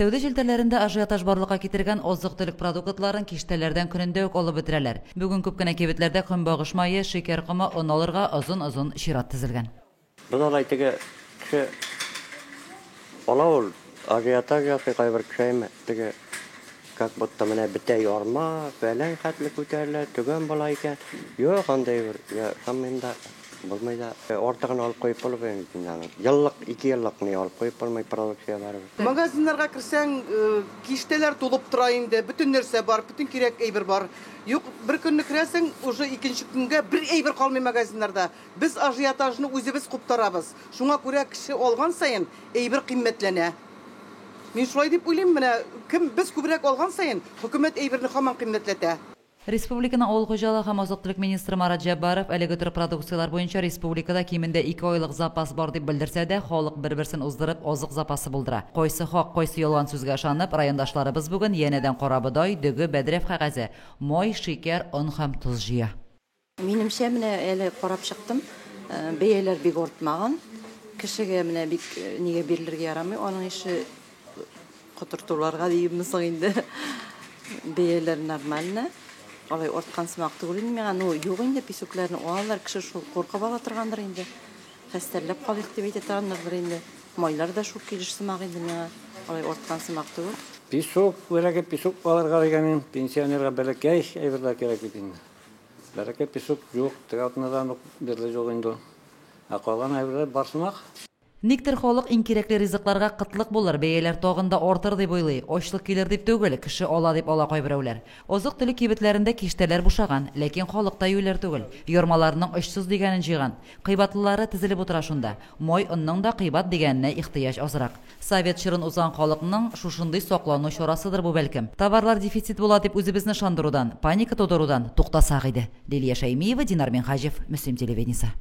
Сәүдә челтәрләрендә ажиотаж барлыкка китергән азык-төлек продуктларын киштәләрдән көнендә үк алып бетерәләр. Бүген күп кенә кибетләрдә көнбагыш мае, шикәр комы, он алырга озын-озын чират тезелгән. Без алай теге кеше ала ул, ажиотаж ясый кайбер кеше, әмма теге как будто менә бетә ярма, фәлән хәтле күтәрелә, төгән була икән. Юк, андый бер, я ышанмыйм да, булмый да. Артыгын алып куеп булмый бит инде аның. Еллык, 2 еллык ни алып куеп булмый продукция барыбер. Магазиннарга керсәң, киштәләр тулып тора инде, бөтен нәрсә бар, бөтен кирәк әйбер бар. Юк, бер көнне керәсең, уже икенче көнгә бер әйбер калмый магазиннарда. Без ажиотажны үзебез куптарабыз. Шуңа күрә кеше алган саен әйбер кыйммәтләнә. Мин шулай дип уйлыйм, менә кем без күбрәк алган саен хөкүмәт әйберне һаман кыйммәтләтә. Республиканың авыл хуҗалыгы һәм азык-төлек министры Марат Җәббаров әлеге төр продукцияләр буенча республикада кимендә 2 айлык запас бар дип белдерсә дә, халык бер-берсен уздырып азык запасы булдыра. Кайсы хак, кайсы ялган сүзгә ышанып, райондашларыбыз бүген янәдән карабодай, дөге, бәдрәф кәгазе, май, шикәр, он һәм тоз җыя. Минемчә, менә әле карап чыктым, бәяләр бик артмаган. Кешегә менә бик нигә бирелергә ярамый, аның ише котыртуларга диемме соң инде. Бәяләр нормально. Алай арткан сымак түгел инде миңа. Ну, юк инде, песокларны алалар, кеше шул куркып ала торгандыр инде. Хәстәрләп калыйк дип әйтә торганнардыр инде. Майлар да шул килеш сымак инде миңа. Алай арткан сымак түгел. Песок, бәләкәй песок алырга дигәнем, пенсионерга бәләкәй әйберләр кирәк бит инде. Бәләкәй песок юк, теге атнадан ук бирле юк инде. Ә калган әйберләр бар сымак. Никтер халык иң кирәкле ризыкларга кытлык булыр, бәяләр тагын да артыр дип уйлый. Ачлык килер дип түгел, кеше ала дип ала кайберәүләр. Азык-төлек кибетләрендә киштәләр бушаган, ләкин халык та юләр түгел. Ярмаларның очсыз дигәнен җыйган. Кыйбатлылары тезелеп утыра шунда. Май, онның да кыйбат дигәненә ихтыяҗ азрак. Совет чорын узган халыкның шушындый саклану чарасыдыр бу бәлкем. Товарлар дефицит була дип үзебезне ышандырудан, паника тудырудан туктасак иде. Лилия Шәймиева, Динар Минһаҗев, Мөслим телевидениесе.